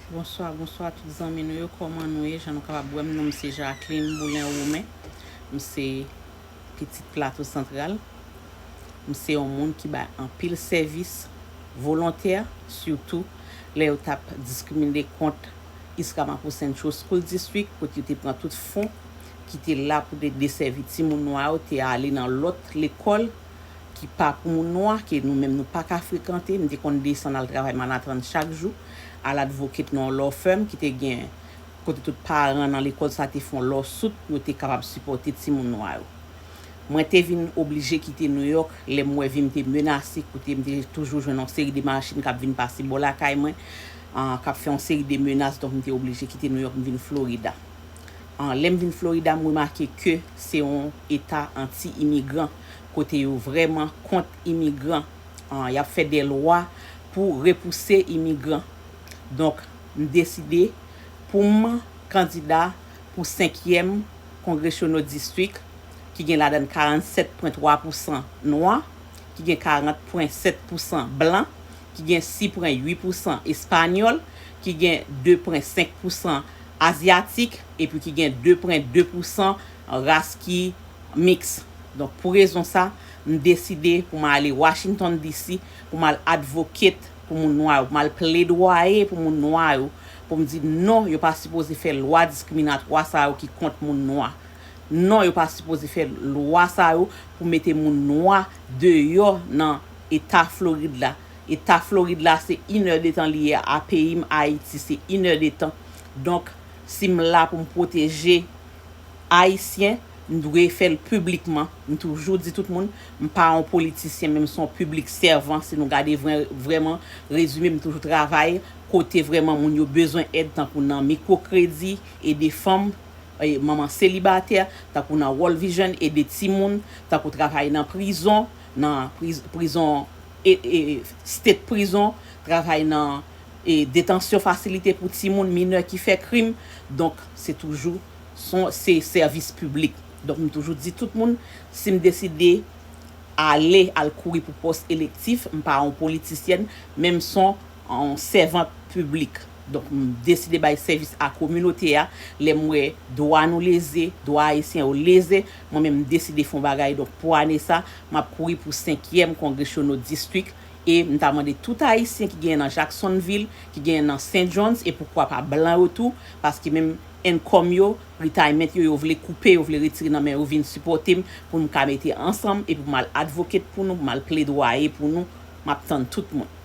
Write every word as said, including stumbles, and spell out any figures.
Bonswa, bonswa tout zanmi nou yo, kòman nou ye? Jan nou kapab wè m, non m se Jacqueline Boulin Romain. M se pitit Plato Santral. M se yon moun ki bay anpil sèvis volontè, sitou lè yo t ap diskrimine kont East Ramapo Central School District, kote yo te pran tout fon ki te la pou te desèvi timoun nwa yo, te ale nan lòt lekòl ki pa pou moun nwa, ke nou menm nou pa ka frekante. M te konn desann al travay Manhattan chak jou, al advocate nan yon law firm ki te gen, kote tout paran nan lekòl sa te fè yon lawsuit pou yo te kapab sipòte timoun nwa yo. Mwen te vin oblije kite Nouyòk lè m wè vi m te menase, kote m te toujou jwenn yon seri de machin k ap vin pase bò lakay mwen, ah, k ap fè yon seri de menas, donk m te oblije kite Nouyòk, m vin Florida. Ah, lè m vin Florida, m remake ke se yon eta anti-imigran, kote yo vrèman kont imigran. Ah, y ap fè de lwa pou repouse imigran. Donk, m deside pou m kandida pou senkyèm Congressional District, ki gen ladan l karannsèt pwen twa pousan nwa, ki gen karant pwen sèt pousan blan, ki gen sis pwen uit pousan espanyòl, ki gen de pwen senk pousan azyatik, epi ki gen de pwen de pousan ras ki miks. Donk, pou rezon sa, m deside pou m ale Washington D C, pou m al advocate pou moun nwa yo, pou m al pledwaye pou moun nwa yo, pou m di non, yo pa sipoze fè lwa diskriminatwa sa yo ki kont moun nwa. Non, yo pa sipoze fè lwa sa yo pou mete moun nwa deyò nan eta Florid la. Eta Florid la, se inèdetan li ye a peyi m, Ayiti, se inèdetan. Donk, si m la pou m pwoteje Ayisyen, m dwe fè l piblikman. M toujou di tout moun, m pa yon politisyen, men m se yon piblik sèvan. Si nou gade vrè-, vrèman rezime, m toujou travay kote vrèman moun yo bezwen èd, tankou nan mikwokredi, ede fanm, e, manman selibatè, tankou nan World Vision, ede timoun, tankou travay nan prizon, nan priz-, prizon, e, e, state prizon, travay nan, e, detansyon fasilite pou timoun minè ki fè krim. Donk, se toujou, se sèvis piblik. Donk, m toujou di tout moun, si m deside ale, al kouri pou pòs elektif, m pa yon politisyèn, men m se yon sèvant piblik. Donk, m deside bay sèvis a kominote a. Lè m wè dwa nou leze, dwa ayisyen yo leze, mwen menm m deside fè yon bagay. Donk, pou ane sa, m ap kouri pou senkyèm Congressional District. E m ta mande tout ayisyen ki genyen nan Jacksonville, ki genyen nan Saint John's, e poukwa pa blan yo tou, paske menm income yo, retirement yo, yo vle koupe, yo vle retire nan men yo, vin sipòte m pou m ka mete ansanm, epi pou m al advocate pou nou, pou m al pledwaye pou nou. M ap tann tout moun.